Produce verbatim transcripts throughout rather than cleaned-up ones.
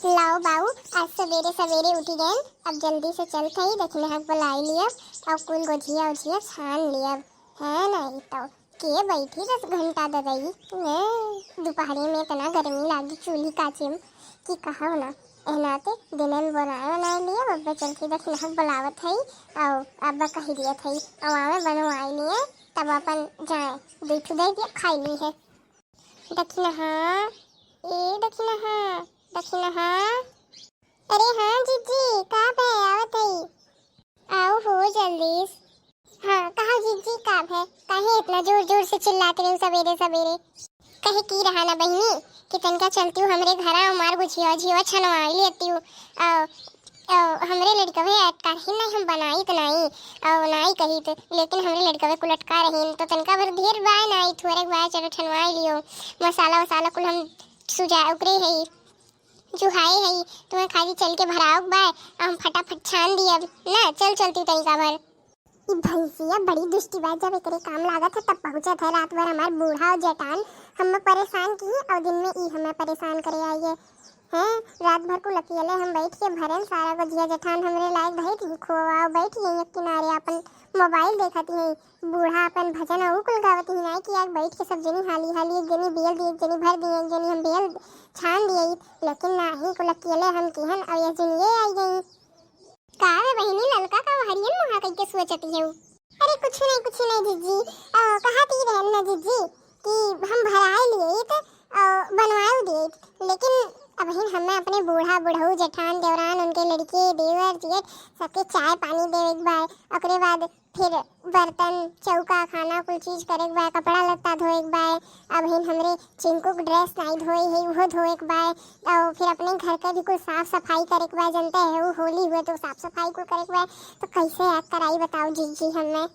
लाओ बाऊ, आज सबेरे सबेरे उठी गएन, अब जल्दी से चलत हई, दखिनहा के बोलाई लियब, अब कुल गोझिया उझिया छान लियब, है ना? ई तो के बैठी दस घंटा ददई, ने दुपहरे में इतना गर्मी लागी चूल्ही काचे में कि कहब ना। एहनाते दिने में बनाए बनाए लियब, अब चलत हई दखिनहा के बोलावत हई, और अब कही दियत हई, और आवे बनवाई लिए, तब अपन जाए, दुई ठो दे दिया, खाई ली है। दखिनहा, ए दखिनहा, दखिनहा। अरे हाँ जिज्जी, का भय, आवत हई। आओ हो जल्दी से। हाँ, कहा जिज्जी, का भय? काहे इतना जोर जोर से चिल्लात रही सबेरे सबेरे? कहे की रहा ना बहिनी कि तनका चलतिउ हमरे घरा, हमार गुझिया झिया छनवाई लेतिउ। अ, अ, हमरे लड़कवे अटकारही नहीं, हम बनाइत नहीं, अ, नहीं कहित, लेकिन हमरे लड़कवे कुल अटका रहीन, तो तनका भर ढेर बाय नहीं, थोड़े बाय, चलो छनवाई लियो, मसाला वसाला कुल हम सुजा ओकरे है, जुहाए है, तुम्हें खाली चल के भराओ बाय, हम फटाफट छान दियब ना, चल चलतिउ तनिका भर। ई भैंसिया बड़ी दुष्टी बा, जब एकरे काम लागत है तब पहुँचत है, रात भर हमार बूढ़ा और जेठान हमें परेशान की और दिन में ई हमें परेशान करे आई है। हैं, रात भर कुल अकेले हम बैठ के भरेन, सारा गोझिया जेठान हमरे लायक धई दी, खोवा बैठ गई एक किनारे अपन मोबाइल देखत ही, बूढ़ा अपन भजन और कुल गावत ही, नाई कि आग बैठ के सब जनी हाली हाली एक जनी बेल दी, एक जनी भर दी, एक जनी हम बेल छान दिए, लेकिन नाही कुल अकेले हम किहन और ये जनी ये आई गई। का रे बहिनी, ललका का हरियन मुहा कइके सोचती है? अरे कुछ नहीं, कुछ नहीं जिज्जी। अ, कहत ही रहन ना जिज्जी कि हम भराए लिए तो, अ, बनवाए दिए, लेकिन अबहिन हमें अपने बूढ़ा बुढ़ऊ जेठान देवरान उनके लड़के देवर जेठ सबके चाय पानी देवे के बा, ओकरे बाद फिर बर्तन चौका खाना कुल चीज करे के बा, कपड़ा लत्ता धोए के बा, अबहिन हमरे चिंकू के ड्रेस नाई धोए है, उहो धोए के बा। और फिर अपने घर के भी कुल साफ सफाई करे के बा, जनते है वो होली हुए तो साफ सफाई कुल करे के बा। तो कैसे याद कराई बताओ जिज्जी हमें?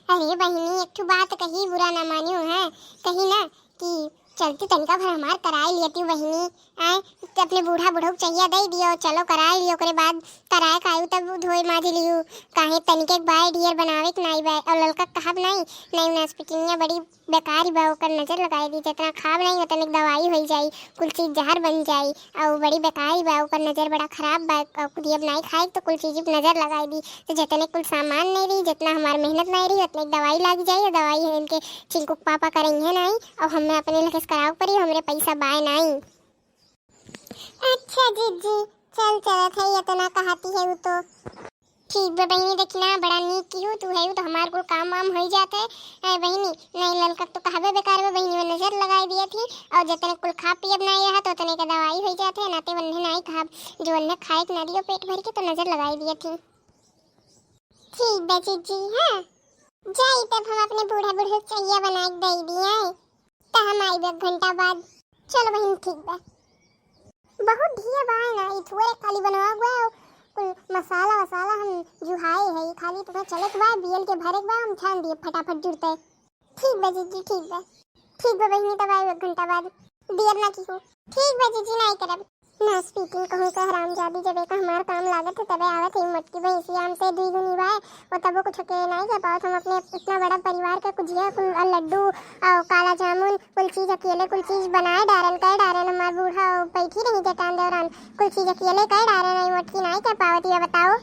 अरे बहिनी, एक ठो बात कही, बुरा ना मानियो है, कही ना कि चलती तनिका भर हमार कराई लियतिउ बहिनी। आए, तो अपने बूढ़ा बुढ़ऊ के चहिया दे दियो, चलो कराई लियो, ओकरे बाद कराए कायू तब धोए माज लियो। काहे तनिके के बाय ढेर बनावे के नाई बाय, और ललका कहब नाई, नाई उनास पिटिनिया बड़ी बेकारी बा, ओकर नजर लगाई दी, जितना खाब नहीं उतने के दवाई होई जाई, कुल चीज जहर बन जाई, और बड़ी बेकारी बा, ओकर नजर बड़ा खराब बा, और कुल अब नहीं खाए तो कुल चीज पे नजर लगाई दी, तो जितने कुल सामान नहीं रही, जितना हमार मेहनत नहीं रही, उतने के दवाई लाग जाई, और दवाई है इनके चिंकू के पापा करेंगे नहीं, और हमें अपने लगे से करावे पड़ी, हमरे पैसा बाय नहीं। अच्छा जिज्जी, चल चलत है, इतना कहती है वो तो। ठीक बा बहिनी, देखी ना, बड़ा नीक की हो तू है, तो हमार कुल काम वाम होई जात है। ए बहिनी, नहीं ललका तो कहबे बेकार बा बहिनी, वो नजर लगाई दिया थी, और जितने कुल खा पियब नहीं रहा तो उतने के दवाई होई जात है, नाते वन्ने नहीं कहब, जो वन्ने खाए के ना दियो पेट भर के तो नजर लगाई दिया थी। ठीक बा जिज्जी, हाँ जाई तब हम अपने बूढ़ा बुढ़ऊ के चहिया बना के दे दिए। त हम आइब एक घंटा बाद। चलो बहिन, ठीक बा। बहुत ढिया बा ना, ई थुअरे खाली बनवा हुआ है, कुल मसाला वसाला हम जुहाए है, ई खाली तुम्हें चले के बा, बियल के भरे के बा, हम छान दिए फटाफट जुड़ते। ठीक बा जीजी, ठीक बा। ठीक बा बहिनी, तब आइब एक घंटा बाद। दियर ना की हो। ठीक बा जीजी, ना करब। ना स्पीकिंग कहूँ के हरामजादी, जब एक हमार काम लागत है तबे आवत है। मोटकी भैंसिया हमसे दुई गुनी बा, वो तबो कुछ के नहीं कर पावत। हम अपने इतना बड़ा परिवार के कुजिया कुल और लड्डू और काला जामुन कुल चीज अकेले कुल चीज बनाए डारन, कर डारन। हमार बूढ़ा बैठी रही जेठान देवरान, कुल चीज अकेले कर डारन। आई मोटकी नहीं कर पावत, ये बताओ।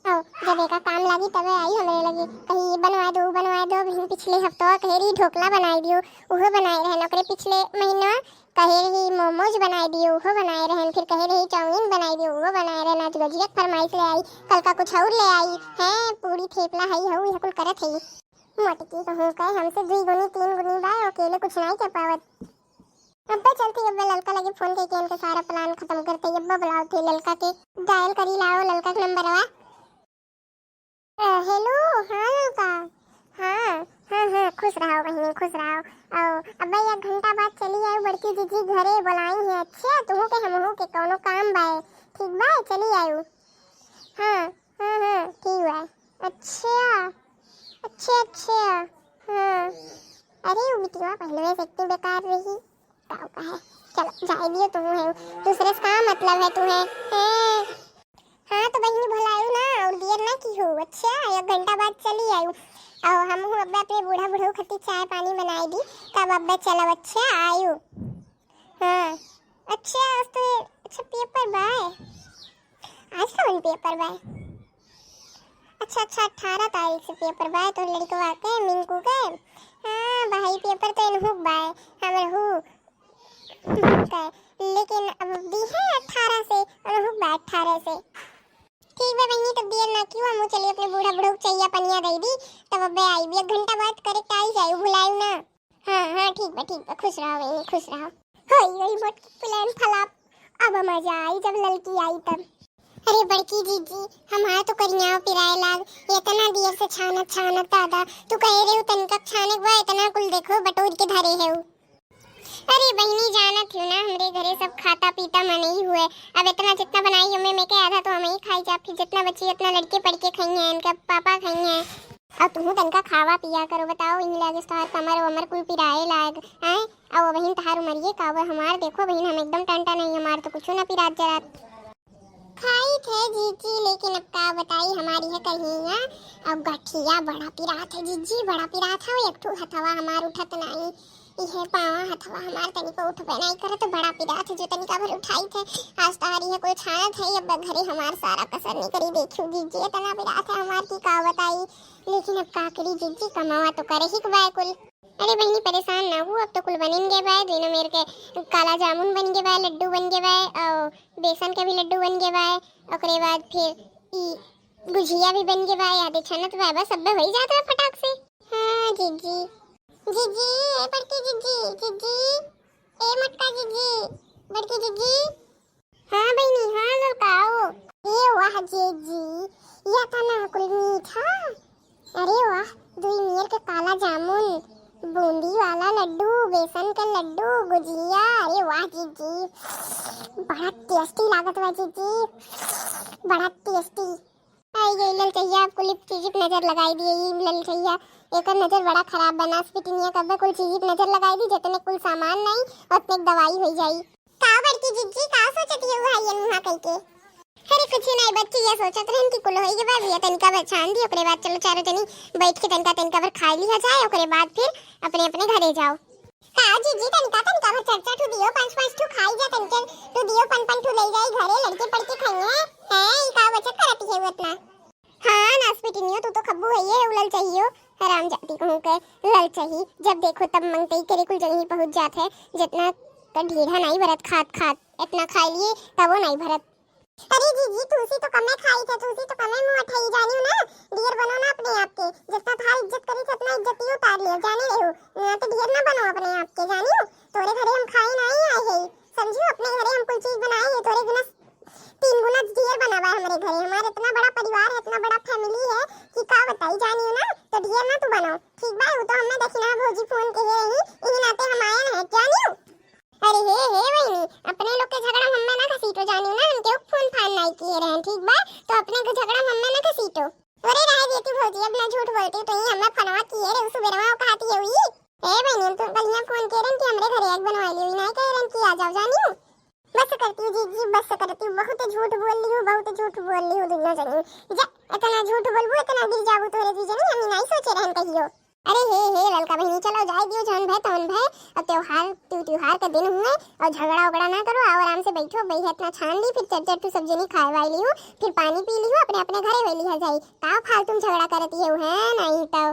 और जब एका काम लागी तबे आई हमरे लगी, कही ये बनवा दो, वो बनवा दो। अभी पिछले हफ्तवा कहे रही ढोकला बनाई दियो, उहो बनाए रहन। ओकरे पिछले महीना कहे रही मोमोज बनाए दियो, उहो बनाए रहन। फिर कहे रही चाउमीन बनाए दियो, उहो बनाए रहन। आज गोजिया के फरमाइश ले आई, कल का कुछ और ले आई। हैं, पूरी थेपला हई हऊ, यह कुल करत है। मोटकी कहूँ कहे हमसे दुई गुनी तीन गुनी बा, अकेले कुछ नहीं कर पावत। अब्बे चलती, अब्बे ललका लगे फोन करके इनके सारा प्लान खत्म करते। अब्बे बुलाओ थे ललका के, डायल करी लाओ ललका के नंबरवा। अ, हेलो, हाँ ललका, हाँ, हाँ, हाँ, खुश रहो बहिनी, खुश रहो। और अब्बे एक घंटा बाद चली आयो बड़की जीजी घरे, बुलाई है। अच्छा, तुहू के हमहू के कौनो काम बाए, ठीक बा, चली आयो। हाँ, हाँ, हाँ, ठीक बा। अच्छा, अच्छा, अच्छा, हाँ। अरे, वो बिटिया पहले से इतनी बेकार रही, का कहे? चलो, जाए दियो, तुम है, दूसरे से का मतलब है तुम्हें? हैं? हाँ, तो बहिनी भुलायो ना, और देर ना की हो। अच्छा, एक घंटा बाद चली आयो। और हम हूँ अब्बे अपने बूढ़ा बूढ़ऊ खातिर चाय पानी बनाए दी, तब अब्बे चलब। अच्छा, आयो। हाँ, अच्छा, आज तो अच्छा, पेपर बाय? आज कौन पेपर बाय? अच्छा, अच्छा, अठारह तारीख से पेपर बाय तोर लड़कवा के, मिंकू के। हाँ भाई, पेपर तो इनहू बाय, हमरहू के। लेकिन अब दी है अठारह से, उनहू बाय अठारह से। ठीक बा बहिनी, तब देर ना कियो, हमहू चली अपने बूढ़ा बूढ़ा के चइया पनिया दे दी, तब अबे आई भी एक घंटा बाद करेक्ट आई जाई, भुलायू ना। हाँ, हाँ, ठीक बा, ठीक बा, खुश रहो बहिनी, खुश रहो। होई, होई, मोट plan flop, अब मजा आई जब ललकी आई तब। अरे बड़की जीजी, हमार तो करियाव पिराए लाग, इतना देर से छानत छानत दादा, तू कहे रहे तनिका छाने के बा, इतना कुल देखो बटोर के धरे है। अरे बहिनी, जानत हो ना, हमरे घरे सब खाता पीता मनई हुए। अब इतना जितना बनाई हमें, में के आधा तो हमें ही खाई जा, फिर जितना बची उतना लड़के पढ़ के खाई हैं, इनका पापा खाई हैं। अब तुहू तनका खावा पिया करो, बताओ, इही लागे तोहार कमर वमर कुल पिराए लाग, हैं? अब बहिन तोहार उमरिए का बा, हमार देखो बहिन, हम एकदम टंटा नहीं, हमार तो कुछ ना पिरात जरात। खाई थे जीजी, लेकिन अब का बताई, हमारी है कहीं यहाँ, अब गठिया बड़ा पिरात है जीजी, बड़ा पिरात है, एक ठो हथवा हमार उठत नहीं। इहे पावा हथवा हमार तनिको उठबे नाई करत, बड़ा पिरात है, जो तनिका भर उठाई थे। आज तहारी है कुल छानत है, अब घरे हमार सारा कसर निकरी, देखियो जीजी, इतना पिरात है हमार की का बताई। लेकिन अब का करी जीजी, कमावा तो करे ही के बाय कुल। अरे बहिनी, परेशान ना हो, अब तो कुल बनिन गए बाय, दोनों मेर के काला जामुन बन गए बाय, लड्डू बन गए बाय, और बेसन के भी लड्डू बन गए बाय, ओकरे बाद फिर ई गुझिया भी बन गए बाय, यादे छनत बाय, बस अब्बे होई जात है फटाक से। हाँ जीजी। जीजी, ए बड़की जीजी, जीजी, ए मोटका जीजी, बड़की जीजी। हाँ बहिनी, हाँ ललका, आओ। ए वाह जीजी, या तना कुल मीठा। अरे वाह, दुई मेर के काला जामुन, बूंदी वाला लड्डू, बेसन के लड्डू, गुजिया। अरे वाह जीजी, बड़ा tasty लागत बा जीजी, बड़ा tasty। आई गई ललचहिया, अब कुल चीज पे नजर लगाई दिए। ई ललचहिया, एकर नजर बड़ा खराब बा, नास पिटनिया कब्बे कुल चीज पे नजर लगाई दी, जितने कुल सामान नहीं, उतने के दवाई होई जाई। का बड़की जिज्जी, का सोचत हियो भाई मुहा कइके? अरे कुछ नहीं बच्ची, ये सोचत रहन कि कुल होई गए बा, ये तनिका बचान दी, ओकरे बाद चलो चारों जनी बैठ के तनिका, तनिका भर खाई लिया जाए, ओकरे बाद फिर अपने, अपने घरे जाओ। का जीजी, तनिका तनिका भर चार चार ठू दियो, पाँच पाँच ठू खाई जा, तनिके ठू दियो, पन पन ठू ले जाई घरे, लड़के पढ़ के खाइए। हैं, ई का बचत करती है वो इतना? हाँ नास पिटनियो, तू तो खब्बू है ये, उलल चाहियो, हराम जाती कहूँ के लल चाहिए, जब देखो तब मंगते ही करे कुल जगह पहुँच जात है, जितना का ढीढ़ा नहीं भरत खात खात, इतना खाई लिए तबो नहीं भरत। अरे जीजी, तुलसी तो कमे खाई थे, तुलसी तो कमे मुँह अठाई जानियो ना, डियर बनो ना अपने आप के, जितना थार इज्जत करी थे उतना इज्जत ही उतार लियो, जाने रहो, ना तो डियर ना बनो अपने आप के, जानियो, तोरे घरे हम खाए ना ही आए हैं, समझियो, अपने घरे हम कुल चीज बनाए हैं, तोरे बिना तीन गुना डियर बना बा हमरे घरे, हमारे इतना बड़ा परिवार है, इतना बड़ा family है कि का बताई, जानियो ना, तो डियर ना तू बनो, ठीक बा, वो तो हमने दक्षिणा भौजी फोन के रही, इही नाते हम आए हैं, जानियो। अरे हे, हे बहिनी, अपने लोग के झगड़ा में हम्मे ना घसीटो, जानियो ना, हम केहू फोन फान नाई किए रहन, ठीक बा? तो अपने के झगड़ा में हम्मे ना घसीटो। अरे रहे दे तू भौजी, अब ना झूठ बोलती, तो ही हम्मे फोनवा किए रहे, सुबेरवा कहती है हुई। ए बहिनी, हम तो कलिया फोन के रहन कि हमरे घरे एक बनवा लियो, नाई कह रहन कि आ जाओ, जानियो। बस करती हूँ जीजी, बस करती हूँ, बहुत झूठ बोल ली हूँ, बहुत झूठ बोल ली हूँ दोनों जनी। जा, इतना झूठ बोलबू, इतना गिर जाबू तोरे दू जनी, हम नाई सोचे रहन कहियो। अरे हे, हे ललका बहिनी, चलो जाए दियो, जौन भय तौन भय। अब त्योहार, त्योहार का दिन हुए और झगड़ा उगड़ा ना करो, आओ आराम से बैठो, बैठे इतना छान ली, फिर चट चट तू सब जनी खाए वाई लियो, फिर पानी पी लियो, अपने अपने घरे होई लिया जाई। का फालतू में झगड़ा करती है, है नहीं तो।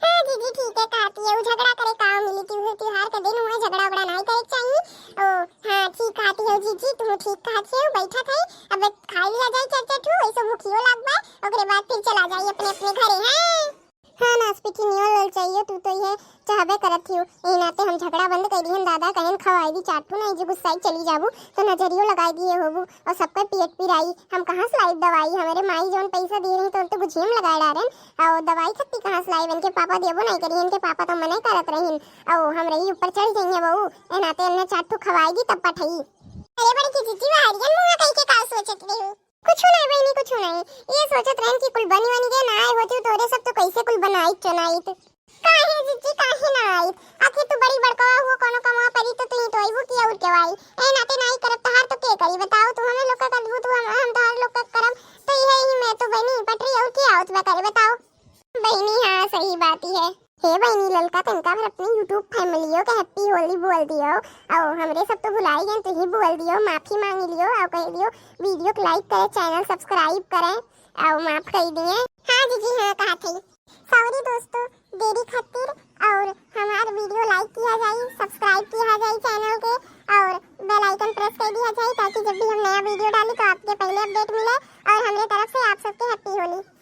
हाँ जीजी, ठीक है कहती है, झगड़ा करे का मिली, त्योहार, त्योहार का दिन हुए, झगड़ा उगड़ा नहीं करे के चाहिए। ओ हाँ, ठीक कहती है जीजी, तुम ठीक कहती है, बैठा थे, अब खा लिया जाए चट चट, वैसे भूखियो लाग बा, ओकरे बाद फिर चला जाए अपने अपने घरे। हाँ। हाँ, नास पिटनियो ललचहियो, तू तो ये चाहबे करत हियो। ए नाते हम झगड़ा बंद कर दिहन दादा, कहन खवाई दी चार ठू, नहीं जो गुस्साई चली जाबू, तो नजरियो लगाई दिए होबू, और सबका पेट पिराई। हम कहाँ से लाई दवाई? हमारे माई जौन पैसा दिए रही, तो, तो गुझिया में लगा डारेन, और दवाई खत्ती कहाँ से लाई? इनके पापा देबो नहीं करी, इनके पापा तो मना करत रहिन, और हम रही ऊपर चढ़ जाइए बहू, ए नाते इन्हें चार ठू खवाई दी तब पठाई। अरे बड़की जीजी, वारियन मुँह कह के का सोचत रही? कुछ नहीं बहिनी, कुछ नहीं। ये सोचत रहन कि कुल बनी वनी गए ना आए होती तोरे सब तो कैसे कुल बनाई चुनाई तो। काहे जीजी, काहे ना आई? आखिर तू बड़ी बड़का हो, कोनो कमा परी तो तू ही तो आईबू की और के आई। ए नाते नाई करब तहार तो के करी बताओ? तू हमें लोग का करबू, तू हम, हम तहार लोग का करब। तो यही ही मैं तो बनी पटरी और के आवत बा करे बताओ? बहिनी, हाँ, सही बात ही है। हे बहिनी, ललका तनका भर अपनी YouTube family के happy होली बोल दियो। और हमरे सब तो भुलाई गए, तू ही बोल दियो, माफी मांग लियो और कह दियो, video को like करें, channel subscribe करें और माफ कर दिए। हाँ जीजी, हाँ कहा थी। Sorry दोस्तों, देरी खातिर। और हमार video like किया जाए, subscribe किया जाए channel के और bell icon press कर दिया जाए, ताकि जब भी हम नया video डाली तो आपके पहले update मिले। और हमरे तरफ से आप सबके happy होली।